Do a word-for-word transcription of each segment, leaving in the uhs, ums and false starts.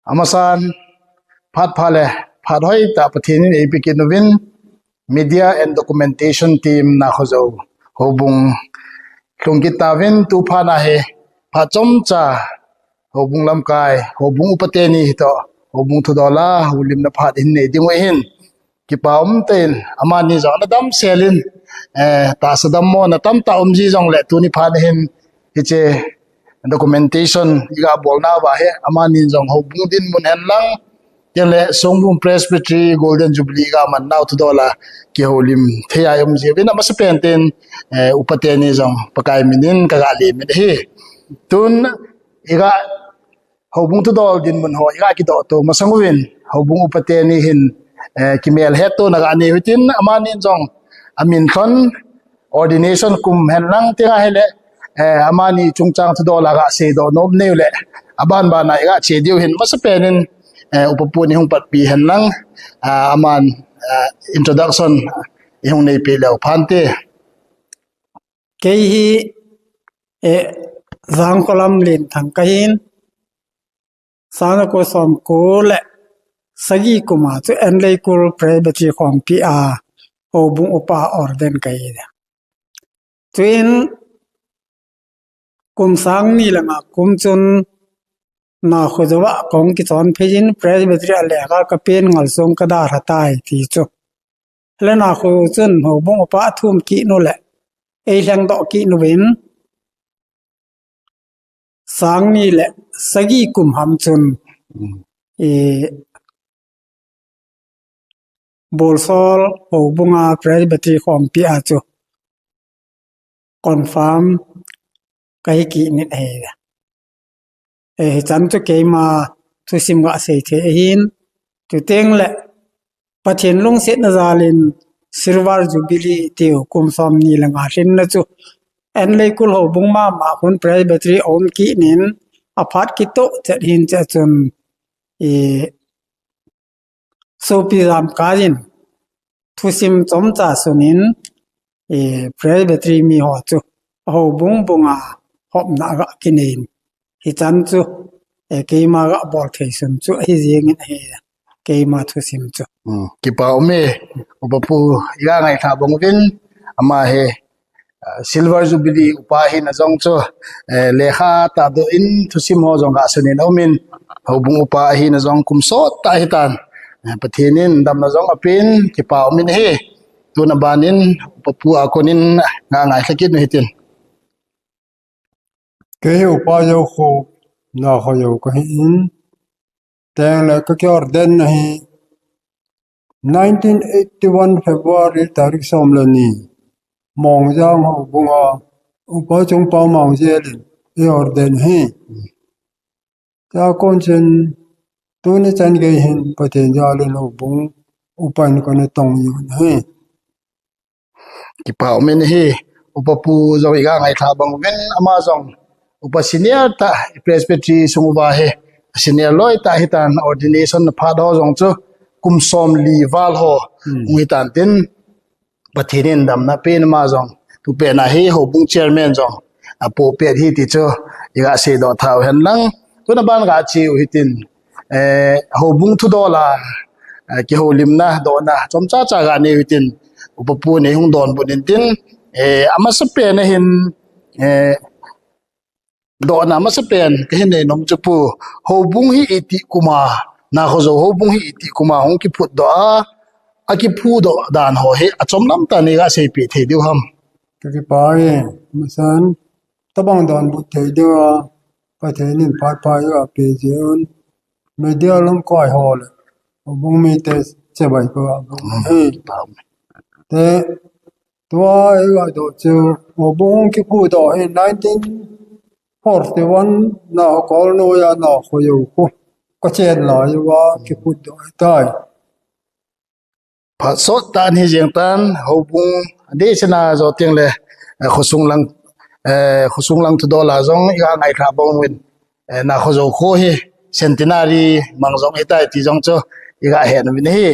Amasan, phat pha le, phat hoi tah Pathen in eipe kit uvin, Media and Documentation Team Nakhojo houbung lhung kit tauvin, tu phat na hi phat chomcha houbung lamkai, houbung upa teni hitoh, houbung thudol a houlimna phat hin nei ding u ahin, kipa um tah in, amani jong ana damsel in, eh, tahsa dammona tamtah um ji jongle tuni phat hin hiche documentation iga bolna uva hi, amani jong houbung dinmun hen lang, chule Songbung Presbytery Golden Jubilee iga man nau thudol a kihoulim thei a um ji uvin, amasapen in, eh, upa teni jong Pakai min in kaga lem in ahi. Tun iga houbung thudol dinmun ho iga kidoh to masang uvin, houbung upa teni hin, eh, kimel hetto na ga nei u hitin, amani jong amin lhon ordination kum hen lang teng ahile, eh, amani chungchang thudol a ga seidoh nom nei u le, aban ban a iga che diu hin, amasapen in, eh, upa pu in eihung patpi hen lang, ah, aman, ah, introduction eihung neipi leu phante. Kei hi, eh, Jangkholam Lenthang kahin, sang ko som ko le sagi kum a chu Enleikul Presbytery khompi a houbung upa ordain kahi. Chuin kum sang ni le nga kum chun Nakhojo a kong kichon phei in Presbytery a lekha kapen ngal sung kadalha tai ti chu. Le Nakhojo chun houbung upa athum kit nu le eilhengdoh kit nu vin sang ni le sagi kum ham chun, mm, i Bolsol houbung a Presbytery khompi a chu confirm kahi kit in ahi. Eh, hichan chu keima thusim ga sei thei ahin, chuteng le Pathen lungsetna jal in Silver Jubilee tiu kum som ni le nga lhinna chu Enleikul houbung mama khun Presbytery aum kit in aphat kitoh chet hin che chun, i sopi jamkai in thusim chomcha sun in, eh, Presbytery mi ho chu houbung bung a hopna ga kinei in, hichan chu, eh, keima ga bol thei sun chu ahi jeng in ahi, keima thusim chu. Hmm, kipa um e, upa pu iga ngailha bang uvin, ama hi, ah, Silver Jubilee upa hina jong chu, eh, lekha tahdoh in thusim ho jong ga sun in aum in, houbung upa hina jong kum sot tah hitan, eh, Pathen in damna jong apen, kipa um in ahi. Tun aban in upa pu a kon in ga ngailha kit nu hitin. Kei hi upa jou khu, Nakhojo kahi in, chuteng le ka kiordain na hi nineteen eighty-one February tarik som le ni, Mongjang houbung a upa Chungpao Mangzel in eiordain ahi. Chua kon chun tuni chan gei hin Pathen jal in houbung upa in kana tong u ahi. Kipa um in ahi, upa pu jong iga ngailha bang uvin, ama jong upa senior tah, Presbytery sung uva hi senior loi tah hitan, ordination na phat ho jong chu kum som li val ho, hmm, hung hitan tin, Pathen in damna pen ama jong, tu pen a hi houbung chairman jong apoh pet ahi ti chu iga seidoh tau hen lang. Tun aban ga che u hitin, eh, houbung thudol a, eh, kihoulimna, dohna chomcha cha ga nei u hitin, upa pu in eihung donbut in tin, eh, amasapen a hin, eh, dohna amasapen kahin nei nom chu pu, houbung hi itih kum a, Nakhojo houbung hi itih kum a hung kiphutdoh a, akiphudoh dan ho hi achom lam tah in iga seipeh thei diu ham? Ka kipa e, amasan, tabang donbut thei diu a, Pathen in phat pha iga pe jeh un, media lamkai ho le houbung mite chibai ka ga bang, hmm, e. Kipa um e. Te, tua iga doh chu, houbung kiphudoh hi nineteen forty-one Nakhokolnoi a Nakhojo khu kachen lai uva kiphutdoh ahitai. Phat sot tah in ahi jeng tan, houbung adeh sena jo teng le, eh, khosung lang, eh, khosung lang thudol a jong iga ngailha bang uvin, eh, Nakhojo khu hi centenary mang jong ahitai ti jong chu iga het uvin ahi.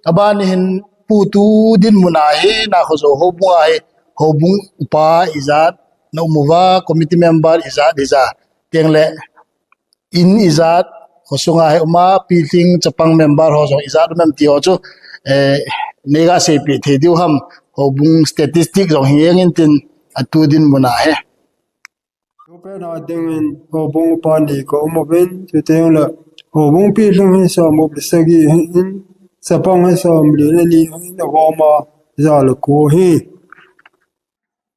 Aban hin pu tu dinmun a hi Nakhojo houbung a hi, houbung upa ijat na um uva, committee member ijat ijat, chuteng le in ijat, khosunga hi uma, pilhing chapang member ho jong ijat um em ti ho chu, eh, neiga seipeh thei diu ham, houbung statistic jong hi jeng intin, atu dinmun a hi. Tupet a dingin houbung upa ni kaum uvin, chuteng le houbung pilhing hi somgup le sagi ahin, chapang hi somli le ni ahin, agoma ja le ko ahi.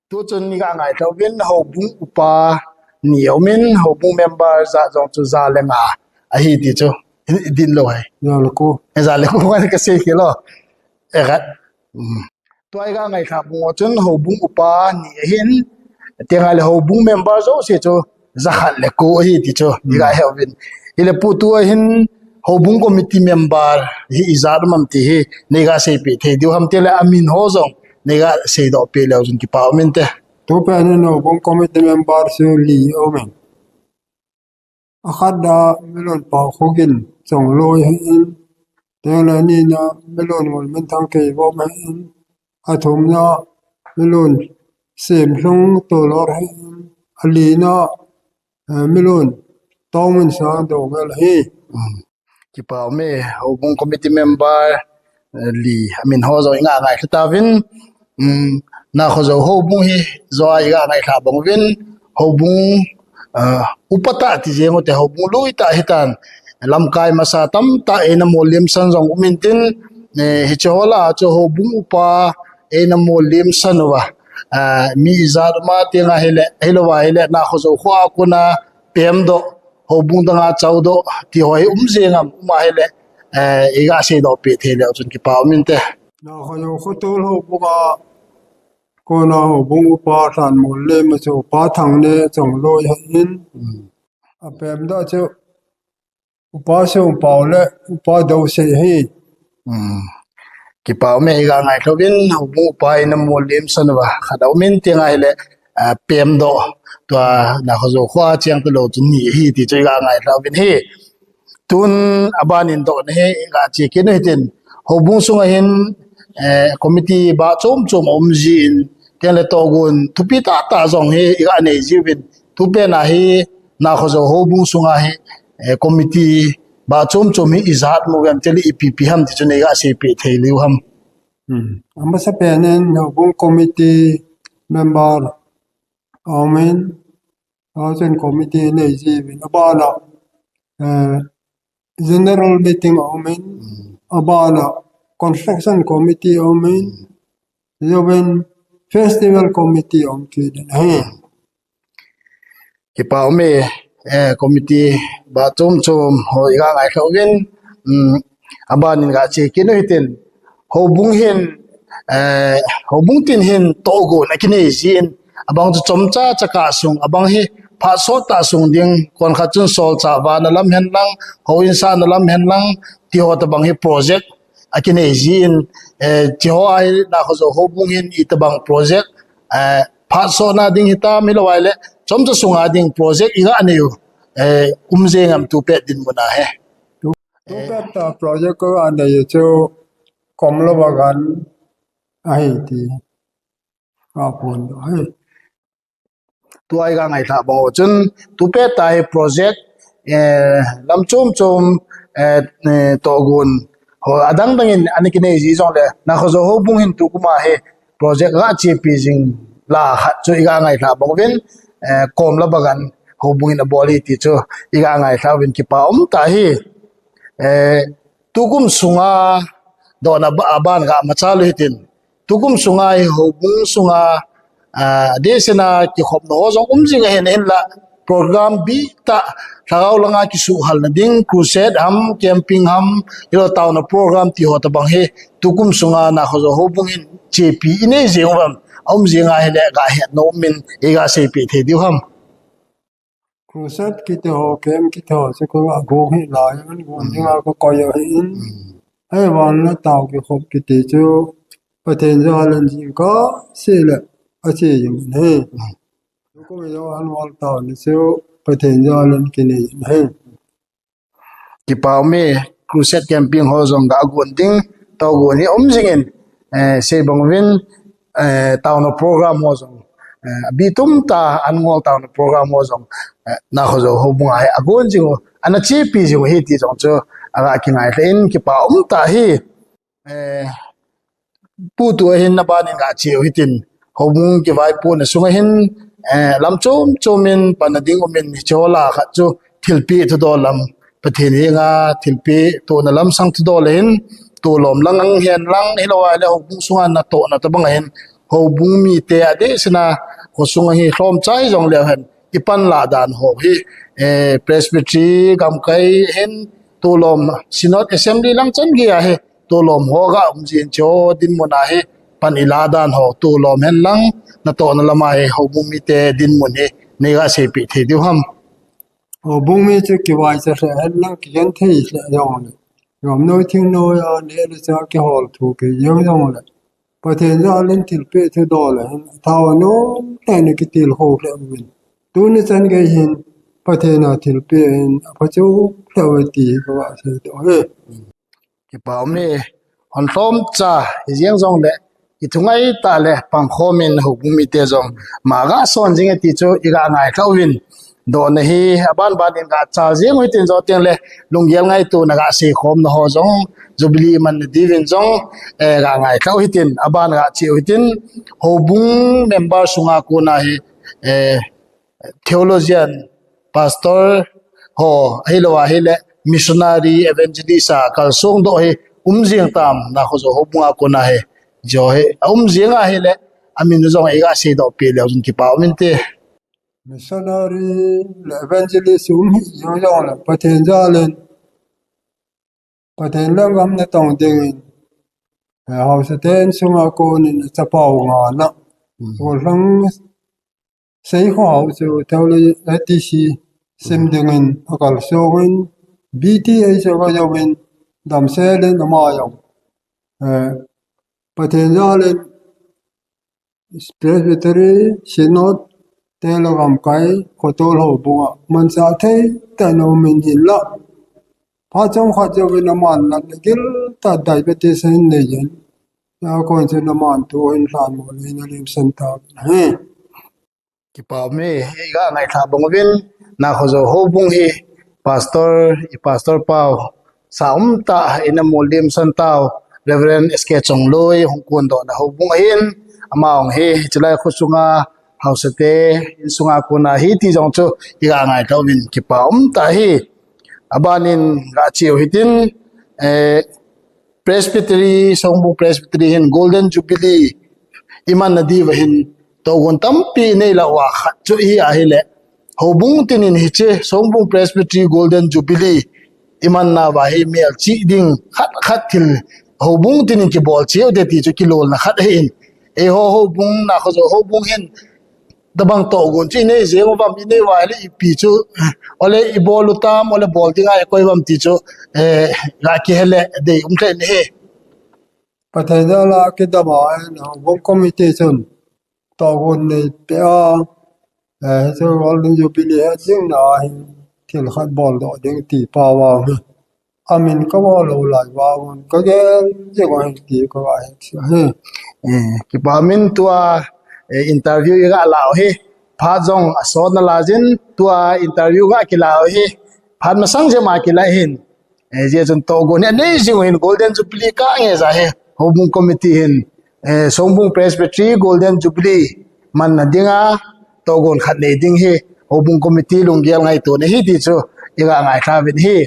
Tuchun iga ngailhah uvin, houbung upa ni aumin, houbung member jat jong chu ja le nga ahi ti chu. Idin lou ahi. Ja le ko. Eh, ja le ko ngai kasei khel lou. Eh, khat. Hmm. Tua iga ngailhah bang u chun houbung upa ni ahin, chuteng le houbung member jouse chu ja khat le ko ahi ti chu iga he uvin. Hile pu tua hin houbung committee member hi ijat um am ti hi neiga seipeh thei diu ham, chuteng le amin ho jong neiga seidoh peh leu chun kipa um inte. Tupet in houbung committee member chu li aumin. Akhat a Milun Paokhokin Chongloi ahin, chuteng le anina Milun Ngulminthang Keivop ahin, athumna Milun Semlhung Tolor ahin, alina, eh, Milun Tongminsang Doungel ahi. Hmm. Kipa um e, houbung committee member, eh, li, amin ho jong iga ngailhah tauvin, um, Nakhojou houbung hi joh a iga ngailhah bang uvin, houbung, eh, upa tah ti jeng u te, houbung lui tah ahitan, lamkai masa tamtah eina molhem san jong um intin, eh, hiche ho lah a chu houbung upa eina molhem san uva, eh, mi ijat um a, chuteng ahile, hilou va ahile, Nakhojou kho a kona pemdoh, houbung dang a chaodoh ti ho hi um jeng am, um ahile, eh, iga seidoh peh thei leu chun kipa um inte. Nakhojou khotol houbung a kona houbung upa lhan molhem a chu Upa Thangne Chongloi ahin. Hmm. Apemdoh chu Upa Songpao le Upa Dousei ahi. Hmm. Kipa um e, iga ngailhah uvin, houbung upa eina molhem san uva khat aumin, chuteng ahile, ah, pemdoh, tua Nakhojou kho a cheng talou chun ni ahi ti chu iga ngailhah uvin ahi. Tun abanin dohna hi iga che kit u hitin, houbung sunga hin, eh, committee bah chom chom aum jin, chuteng le tohgon thupi tah tah jong hi iga nei jiuvin, tupet a hi Nakhojou houbung sunga hi, eh, committee bah chom chom hi ijat um uvem, chuteng le ipi ipi ham ti chu neiga seipeh thei leu ham. Hmm. Amasapen in houbung committee member aumin, ahin committee nei jiuvin, abana, eh, general meeting aumin, hmm, abana construction committee aumin, hmm, jouvin festival committee aum kit in ahi. Kipa um e, eh, committee bah chom chom ho iga ngailhah uvin, um, abanin ga che kit u hitin, houbung hin, eh, houbung tin hin tohgon akinei jin, abang chu chomcha chakah sung, abang hi phat sot tah sung ding, konkhat chun solchah vahna lam hen lang, houin sahna lam hen lang, ti ho tobang hi project akinei jin, eh, ti ho a hi Nakhojou houbung hin itobang project, eh, phat sotna ding hitam, hilou ahile chomcha sunga ding project iga nei u, eh, um jeng am tupet dinmun a hi. Tu, tupet a project kaga nei u chu Komla Bagan ahi ti. Aphondoh ahi. Tua iga ngailhah bang u chun, tupet a hi project, eh, lam chom chom, eh, eh, tohgon ho adang dang in ana kinei ji jongle, Nakhojou houbung hin tukum a hi project ga chepi jing lah khat chu iga ngailhah bang uvin, eh, Komla Bagan houbung in abol ahi ti chu iga ngailhah uvin, kipa um tah ahi. Eh, tukum sunga dohna ba-, aban ga machal u hitin, tukum sunga hi houbung sunga, ah, deisahna kikhopna ho jong um jing ahin, hinlah program bih tah, lhagao langa kisuhhalna ding, crusade ham, camping ham, hilou taona program ti ho tobang hi tukum sunga Nakhojou houbung in chepi inei jing uvem, aum jing ahile ga hetnom in iga seipeh thei diu ham. Crusade kiti ho, camp kiti ho chu kaga gong hih lai, agon ding a kakoi ahin. Ahivang le tao kikhop kiti chu Pathen jal in jingkah seh le ache jing ahi. Tukum a Johan Wall taona chu Pathen jal in kinei ahi. Kipa um e, crusade camping ho jong ga gon ding, tohgon hi um jing in, eh, sei bang uvin, eh, taona program ho jong eh, abi tum ta an ngol ta program ho jong, eh, na ho jo ho bunga hi agon jing u, ana chepi jing u hi ti jong chu aga kingai le in kipa um ta hi. Eh, pu tu ahin na banin ga cheu hitin, houbung kivaipo na sunga hin, eh, lam chom chom in pan a ding umin hiche ho lah khat chu thilpeh thudol lam, Pathen henga thilpeh tohna lamsang thudol ahin, tolom lang ang hen lang, hilou ahile houbung sunga natohna tabang ahin, houbung mite adehsetna, khosung ahi lhomcha jong leu hen, ipan lah dan ho hi, eh, Presbytery, gamkai hin, tolom, Synod, Assembly lang chan gei ahi, tolom ho ga um jin chu dinmun ahi, pan ilah dan ho, tolom hen lang, natohna lama hi, houbung mite dinmun hi, nei ga seipeh thei diu ham. Houbung mi chu kivaicha lheh hen lang, kigenthei lheh jong le, gam noi thing noi a, neh le chah kihol thu kei jeng jong le, Pathen jal in thilpeh thudol ahin, athao anom lheh in akitilkhou lheh uvin. Tuni chan gei hin, Pathen a thilpeh in, aphachu lheh uve ti hi kaga seidoh e. Kipa um e, hon lhomcha, hijeng jong le, ithungai tah le, pangkhom in houbung mite jong, ma ga son jing e ti chu, iga ngailha uvin. Dohna hi, aban ban in ga chal jeng u hitin jo teng le, lunggel ngaitona ga seikhomna ho jong, Jubilee manna diuvin jong, eh, ga ngailha u hitin, aban ga cheu hitin, houbung member sunga kona hi, eh, theologian, pastor ho, ahilou ahile, missionary, evangelist a kalsong doh hi, um jing tam, na ho jo houbung a kona hi, jo hi, aum jing ahile, amin jong iga seidoh peh leu jong kipa um inte. Missionary le evangelist um hi jong jong le Pathen jal in, Pathen lenggam natong dingin, eh, haosaten sunga konin achapa u nga na. Mm. Golhang Seikho hao chu theology, A T C sim dingin akalsong in, B T A chu aga jouvin, damsel in ama jong, eh, Pathen jal in, Presbytery, Synod, te le gamkai, khotol houbung a manchah thei tah in aum in hinla, phat chomkhat jouvin aman natna gil tah diabetes ahin nei in, a kon chun aman thu ahin lhanmo le ahin limsan tauvin ahi. Kipa um e, iga ngailha bang uvin, na ho jo houbung hi, pastor, i pastor pau, sa um tah, ina mu limsan tau, Reverend S K Chongloi, hung kondohna houbung ahin, ama hung hi, hiche lai khosunga, haosate, insunga kona hi, ti jong chu, iga ngailha uvin, kipa um tah hi, abanin ga cheu hitin, eh, Presbytery, Songbung Presbytery hin Golden Jubilee imanna diuva hin togon tampi inei lauva khat chu hi ahile, houbung tinin hiche Songbung Presbytery Golden Jubilee imanna uva hi melchih ding khat khat thil houbung tinin kibol cheh u te ti chu kilolna khat ahin. Eiho houbung na kho jo houbung hin tabang togon chu inei jeng uvam, inei uva le ipi chu, ole ibol u tam, ole bol dinga ikoi uvam ti chu, eh, ga kihe le dei um thei in ahi. Pathen jal a kidam a, eh, houbung committee chun togon nei peh a, eh, hichu Golden Jubilee het jing na hi thil khat boldoh ding ti pa vang hi. Amin kabol lou lai vang un kagel jing u ahi ti kaga het ahi. Eh, kipa um in tua, eh, interview iga la u hi. Phat jong asot nalai jin tua interview ga kila u hi. Phat masang jep a kila hin. Eh, hijeh chun togon hi anei jing u hin Golden Jubilee kah nge ja hi. Houbung committee hin, eh, Songbung Presbytery Golden Jubilee manna dinga togon khat nei ding hi, houbung committee lunggel ngaitona hi ti chu iga ngailha uvin ahi.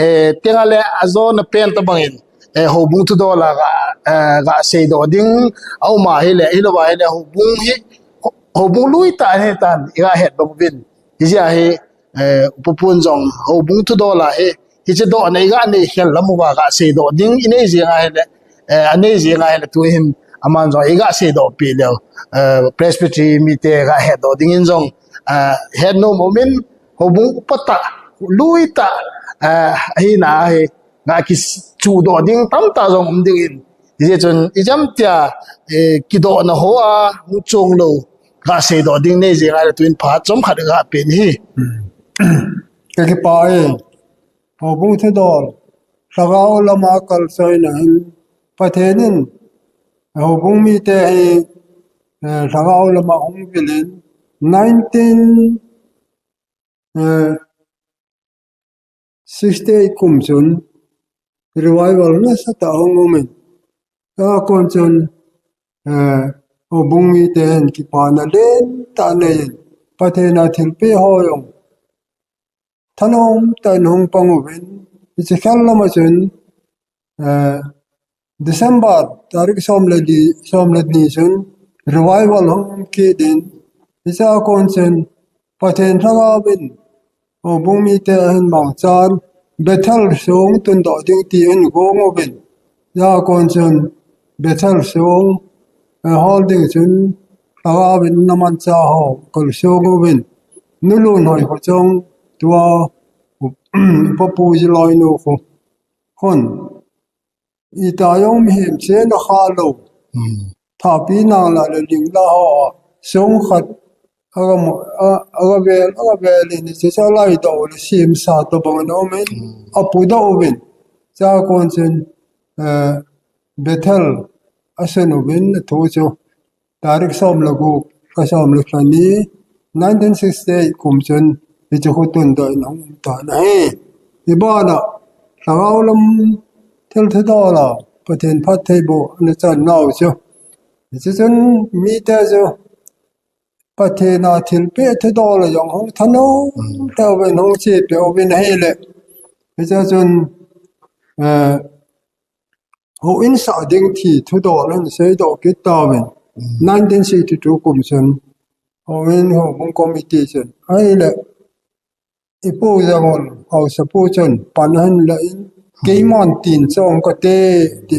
Eh, tenga le ajona pen tabang in, eh, houbung thudol a ga, eh, ga seidoh ding aum ahile, hilou ahile houbung hi, ho-, houbung lui tah ahi tan, iga het bang uvin. Hijeh a hi, eh, upa pun jong houbung thudol a hi, hiche dohna iga nei khel lam uva ga seidoh ding inei jeng ahile, eh, anei jeng ahile tu hin aman jong iga seidoh peh leu, eh, Presbytery mite ga hetdoh dingin jong, eh, hetnom um in houbung upa tah, lui tah, eh, ahina hi ga kichuhdoh ding tamtah jong um dingin. Hijeh chun ijam tia, eh, kidohna hoa hung chong lou ga seidoh ding nei jeng ahile tuin phat chomkhat ga pen ahi. Ka kipah e. Houbung thudol, lhagao lama kalsoina hin, Pathen in houbung mite hi eh, lhagao lama hung vilin, nineteen, eh, sixty-eight kum chun revival nasatah hung umin. Tua kon chun, eh, houbung mite hin kipana lentah neiyin, Pathen a thilpeh ho jong thanom tah in hung pang uvin, hiche khel lama chun, eh, December tarik som le li, som le ni chun revival hung um kit in, hichea kon chun Pathen lhagaovin houbung mite ahin mangchan Bethel song tundoh ding ti ahin gong uvin, hichea kon chun Bethel song, eh, hol ding chun lhagaovin namanchah ho kalsong uvin, Nulun hoi kho chong tua, Upa Pu Jiloinu kho khun, ita jong mihem chena khalou, Hmm. Thahpi nang lah le ling lah ho, song khat aga mo, a, aga vel, aga vel in, hiche chu alaidoh le semsa tobang in aumin, Hmm. Apudoh uvin. Hichea kon chun, eh, Bethel asun uvin, athu chu tarik som le gup, kha som le lha ni, nineteen sixty-eight kum chun hiche khu tundoh in ahung um tan ahi. Hibana lhagao lam thil thudol a Pathen phattheiboh ana chan nau chu, hiche chun mite chu Pathen a thilpeh thudol a jong hung thanom, Mm. lheh uvin, hung chepeh uvin ahile, hiche chun, eh, houin sah ding ti thudol ahin seidoh kit tauvin, Mm. nineteen sixty-two kum chun houin, houbung committee chun, ahile ipu Jangol haosapu chun pan ahin la in, Mm. keiman tin chong kate, ti,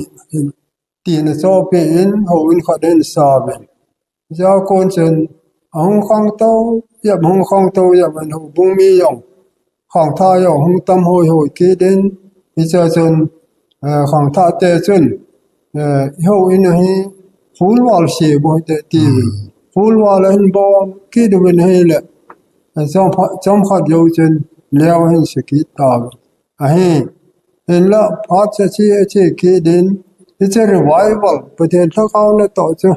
tin achohpeh in, houin khat ahin sa uvin. Hichea kon chun ahung khangtou jep, hung khangtou jep in, houbung mi jong, khangthah jong hung tam hoi hoi kit in, hichea chun, eh, khangthah te chun, eh, ihouin ahi, khulval se bou hite, atiuvin. Hmm. Khulval ahin bom kit uvin ahile, eh, chomkhat, chomkhat jou chun leo ahin se kit tauvin ahi. Hinlah phat chu ache, ache kit in, hiche revival, Pathen lhagao natoh chu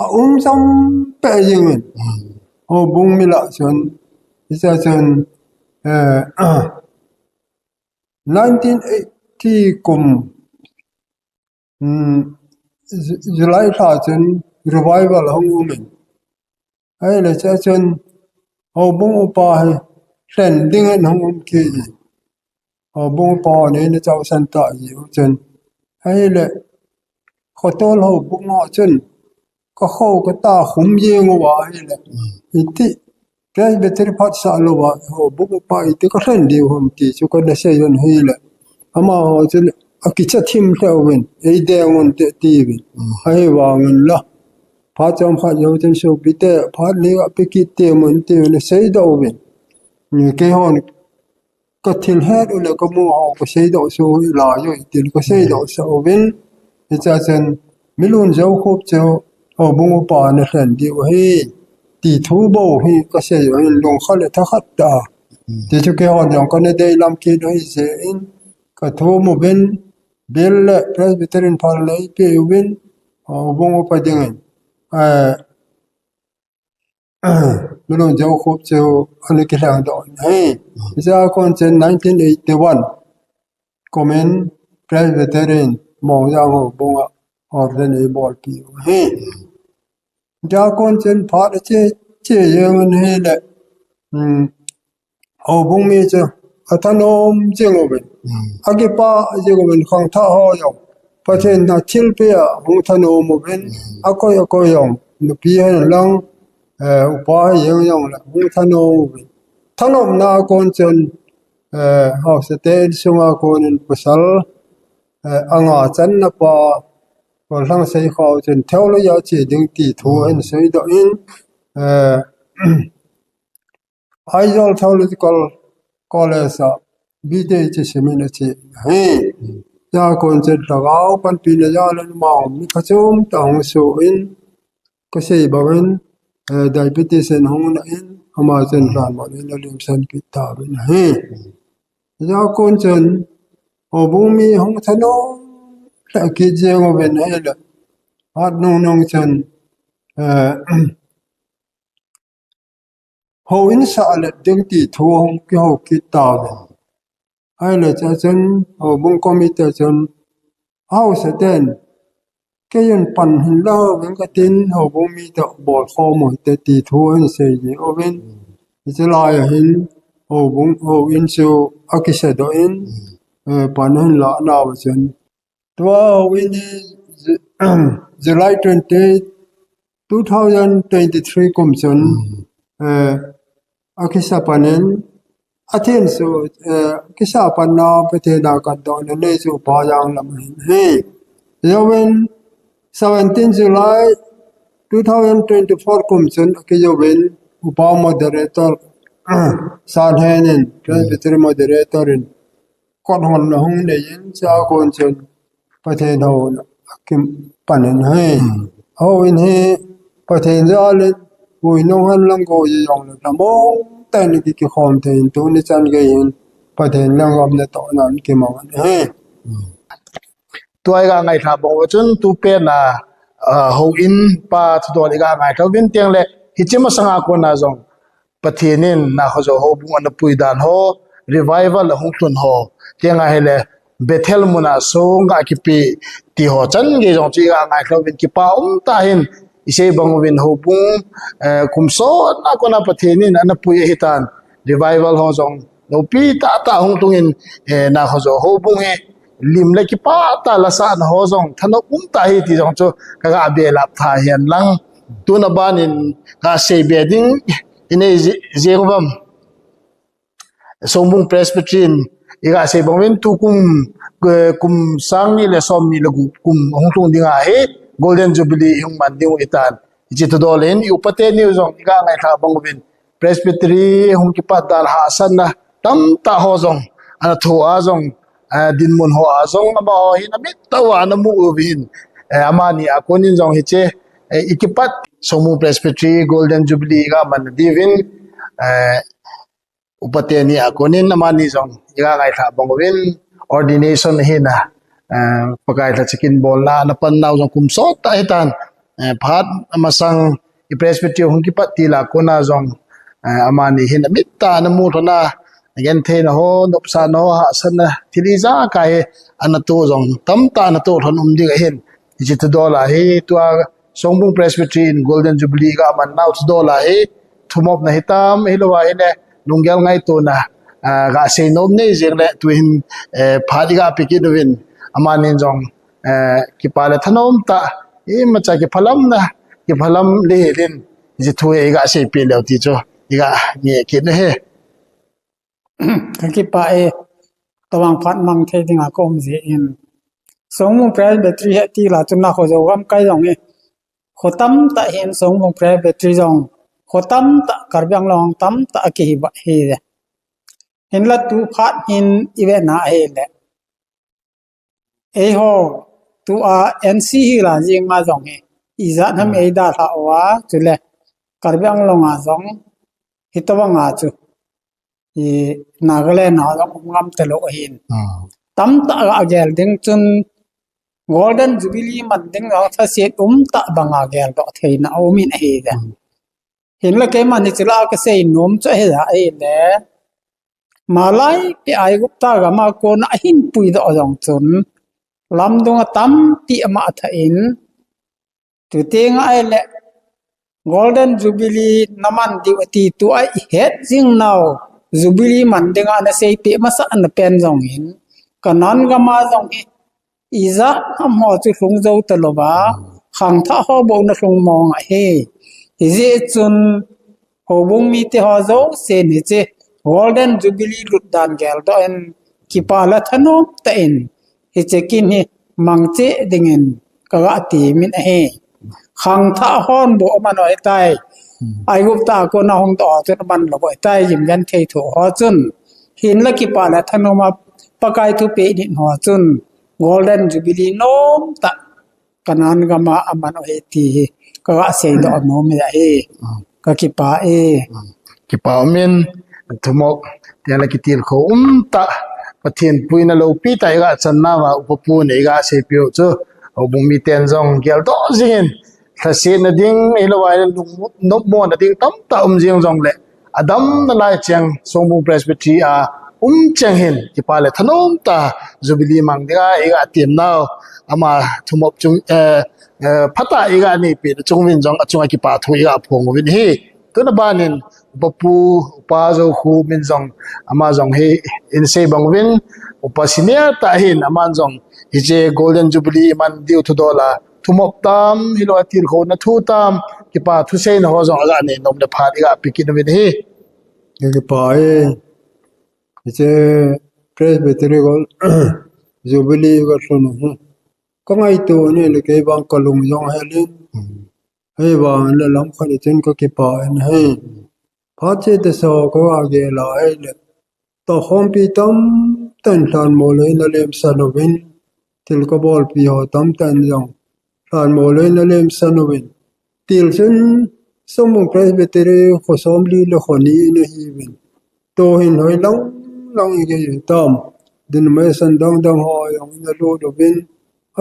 aum jom peh jingin, Hmm. houbung mi lah chun, hichea chun, eh, nineteen eighty kum, um, Ju-, July lha chun revival ahung umin. Ahile hichea chun houbung upa hi lhen dingin ahung um kit in, houbung upa hon ana chausan tah jeh u chun, ahile khotol houbung ho chun, kakho kata khum jeng uva ahile, Mm. iti Presbytery phatsah louva houbung upa iti kalhen diu ham ti chu kana sei un ahile, amaho chun akicha thim lheh uvin, eideng unte atiuvin. Mm. Ahivangin la, phat chomkhat jou chun sopite, phat ni ga pe kit temun, tiuvin aseidoh uvin. Keihon kathil het u le kamu ho kaseidoh sah u lai u, tin kaseidoh sah uvin. Hichea chun Milun Joukhup chu houbung upa ana lhen diu ahi, ti thu bou hi kasei u ahin, lungkhat le thakhat tah a. Hmm. Ti chu keihon jong kana deilam kit u ahi jeh in, kathum uvin, bill le Presbytery in phal neipeh uvin, houbung upa dingin, eh, Milun Joukhup chu ana kilhengdoh in ahi. Hichea kon chun nineteen eighty-one kumin Presbytery in Mongjang houbung a ordain eibolpeh u ahi. Hichea kon chun phat ache, che jeng un ahile, um, houbung mi chu athanom jing uvin. Hmm. Akipah jing uvin, khangthah ho jong Pathen a thilpeh a hung thanom uvin. Hmm. Akoi akoi jong, nupi hihen lang, eh, upa hihen jong le hung thanom uvin. Thanomna a kon chun, eh, haosate insunga konin pasal, eh, anga channa pa, Gollhang Seikhao chun theology a che ding ti thu ahin seidoh in, eh, Aizawl Theological College a B T H simin ache ahi. Hijeh a kon chun lhagao panpina jal in ama um ni kachom tah hung soh in, kasei bangin, eh, diabetes in hung na in, ama chun lhanmon in alimsan kit tauvin ahi. Hijeh a kon chun houbung mi hung thanom lheh kit jeng uvin ahile, hat nung nung chun eh, houin sah le ding ti thu hung kihou kit tauvin. Ahile chua chun, houbung committee chun, hausa ten, kei in pan hin la uvin katin, houbung mite bol khom u hite ti thu ahin sei ji uvin. Hiche lai a hin, houbung, houin chu akisa doh in, eh, pan ahin la nau chun. Tua houin hi Ju-, July twenty-eight, two thousand twenty-three kum chun, eh, akisa panin, athin chu, eh, kisa panna Pathen a katdohna nei chu Upa Janglam ahin ahi. Jouvin seventeen July two thousand twenty-four kum chun akijouvin Upa Moderator, Sanhen in, Presbytery Moderator in, kot honna hung nei in, chua kon chun Pathen houna akipan in ahi. Houin hi Pathen jal in, hui nung hen lang go ji jong le, lamong tah in ki, kikhom thei in, tuni chan gei hin Pathen lenggam natohna in kimang in ahi. Tua iga ngailha bang uva chun, tu pen a, ah, houin pa thudol iga ngailha uvin teng le, hiche masanga kona jong, Pathen in Nakhojo houbung ana pui dan ho, revival ahung lhun ho, teng ahile Bethel muna song ga kipe ti ho chan gei jong chu iga ngailha uvin kipa um tah in, isei bang uvin houbung, eh, kum sot na kona Pathen in ana pui ahitan, revival ho jong loupi tah tah hung lhung in, eh, Nakhojo houbung hi lim le kipah tah lasahna ho jong thanop um tah ahi ti jong chu kaga belap tha hen lang. Tuna ban in kasei be ding inei ji-, jeng uvam. Songbung Presbytery in iga sei bang uvin tukum, eh, kum sang ni le som ni le gup kum hung lhung ding ahi, Golden Jubilee hung man ding u ahitan. Hiche thudol in i upa teni u jong iga ngailha bang uvin Presbytery hung kipat dan hahsatna tamtah ho jong, ana thoh a jong, eh, dinmun ho a jong, amaho hin amit tah uva ana mu uvin, eh, amani a kon in jong hiche, eh, i kipat Songbung Presbytery Golden Jubilee iga man diuvin, eh, upa teni a kon in amani jong iga ngailha bang uvin ordination hina, eh, Pakai lhacha kin bolna ana pan nau jong kum sot tah ahitan, eh, phat amasang i Presbytery hung kipat til a kona jong, eh, amani hin amit tah ana mu lhon a, agentheina ho, nopsahna ho, hahsatna thil ijakai hi ana toh jong tamtah ana toh lhon um ding ahin. Hiche thudol a hi tua Songbung Presbytery in Golden Jubilee iga man nau thudol a hi thumopna hitam, hilou ahile lunggel ngaitona, ah, ga sei nom nei jeng le tu hin, eh, phat iga pe kit uvin amani jong, eh, kipa le thanom tah, imacha kiphalamna, kiphalam le helin, hiche thu hi iga seipeh leu ti chu iga nge kit u ahi. Kakipah e, tobang phat mang thei dinga ka um jeh in. Songbung Presbytery hi til a chun Nakhojo gamkai jong hi, kho tamtah hin Songbung Presbytery jong, kho tamtah Karbi Anglong tamtah akihi vah hi le. Hinla tu phat hin i vena ahile, eiho, tua N C Hills a jeng ma jong hi, ijat ham eidalhah uva, chule Karbi Anglong a jong hitobang a chu, i Nagaland a jong um ngam talou ahin. Tamtah a gel ding chun Golden Jubilee man ding jong thaset um tah banga geldoh theina aumin ahi le. Hinla keiman hiche lah a kasei nom chu ahi ja ahile, malai peh Aigupta gam a kona ahin puidoh jong chun, lamdung a tampi ama athah in, chuteng ahile Golden Jubilee naman diu ati, tua ihet jing nau Jubilee man dinga ana seipeh masah na pen jong hin, Canaan gam a jong hi, ijat ham ho chu lhung jou talouva, khangthah ho bou ana lhung mong ahi. Hijeh chun houbung mite ho jousen hiche Golden Jubilee lut dan geldoh in kipa le thanom tah in hiche kin hi mang cheh dingin kaga temin ahi. Khangthah hon bou aman u ahitai. Aigupta a kona hungdoh ho chun aman lou u ahitai, jim genthei thoh ho chun. Hinla kipa le thanom a Pakai thupeh nit ho chun Golden Jubilee nomtah Canaan gam a aman u ahi ti hi kaga seidoh nom ahi. Kakipah e. Kipa umin, thumop, teng le kitilkhou umtah, Pathen puina loupi tah iga chan nauva upa pu in iga seipeh u chu, houbung miten jong geldoh jingin, lhasetna ding, ahilou a lungmonna ding tamtah um jing jongle, adamna lai cheng Songbung Presbytery a um cheng hin, kipa le thanom tah Jubilee mang dinga iga temnau, ama thumop chung, eh, eh, phatah iga neipeh chung uvin jong, achunga kipa thu iga phong uvin ahi. Tuna banin, Upa Pu, Upa Joukhu min jong, ama jong hi insei bang uvin, Upa senior tah hin, aman jong, hiche Golden Jubilee iman diu thudol a, thumop tam, hilou a tilkhouna thu tam, kipa thuseina ho jong aga nei nom le phat iga pe kit uvin ahi. Kipa e, hiche Presbytery Gol-, Jubilee iga lhun u hi. Ka ngaito ni le kei vang ka lung jong hel in. Hei vang le lam khat in ka kipa in ahi. Phat cheh tah sa ka ga gel a ahile, tahkhompi tamtah in lhanmol in alemsan uvin, thil ka bolpi ho tamtah in jong lhanmol in alemsan uvin. Til chun Songbung Presbytery kho somli le kho ni in ahiuvin. Tuhin hoi lang lang igei tam. Denomination dang dang ho jong in alut uvin.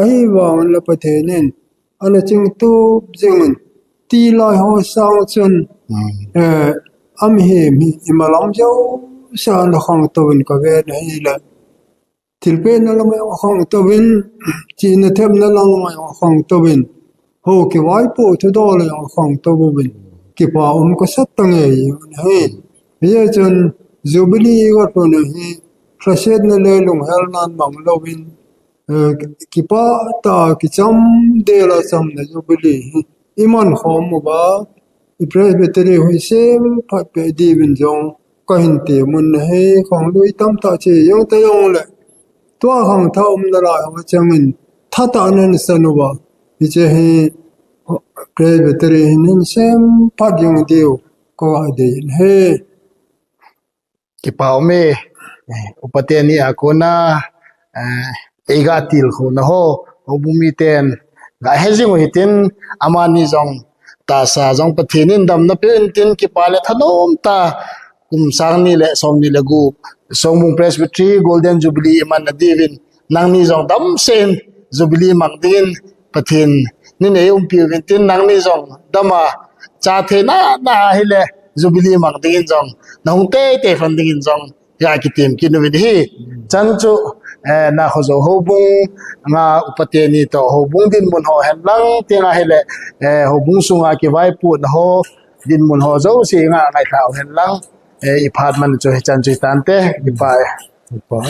Ahivangin la Pathen in ana chingtup jingin, tilai ho sang chun, eh, amihem hi imalam jouse a ana khangtou in ka vet na ahile, thilpehna lam a jong akhangtou in, chihna thepna lam a jong akhangtou in, hou kivaipoh thudol a jong akhangtou uvin, kipa um kasa tange ahi. Hijeh chun Jubilee iga lhun u hi, lhasetna le lunghelnan mang louvin, eh, kipah tah a kichamdel a chamna Jubilee hi iman khom uva, i Presbytery hi semphat peh diuvin jong kahin temun ahi. Khanglui tamtah che jong ta jongle, tua khangthah umna lai ho chengin thatah a ana san uva, hiche hi Presbytery hi hin semphat jing diu kaga dei ahi. Kipa um e, eh, Upa teni a kona, eh, eiga tilkhouna ho, houbung miten ga he jing u hitin, amani jong tahsa jong Pathen in damna pe intin, kipa le thanom tah, kum sang ni le som ni le gup, Songbung Presbytery Golden Jubilee iman na diuvin, nangni jong damsel in Jubilee mang dingin Pathen in eiumpi uvin tin, nangni jong dam a, cha theina na ahile Jubilee mang dingin jong, nahung teitei lhon dingin jong, iga kitem kit uvin ahi. Chan chu, eh, Nakhojo houbung a Upa teni toh houbung dinmun ho hen lang, ti ahile, eh, houbung sunga kivaipohna ho, dinmun ho jouse iga ngailhah u hen lang, eh, i phat man chu hichan chu hitante, kipa e. Kipa e.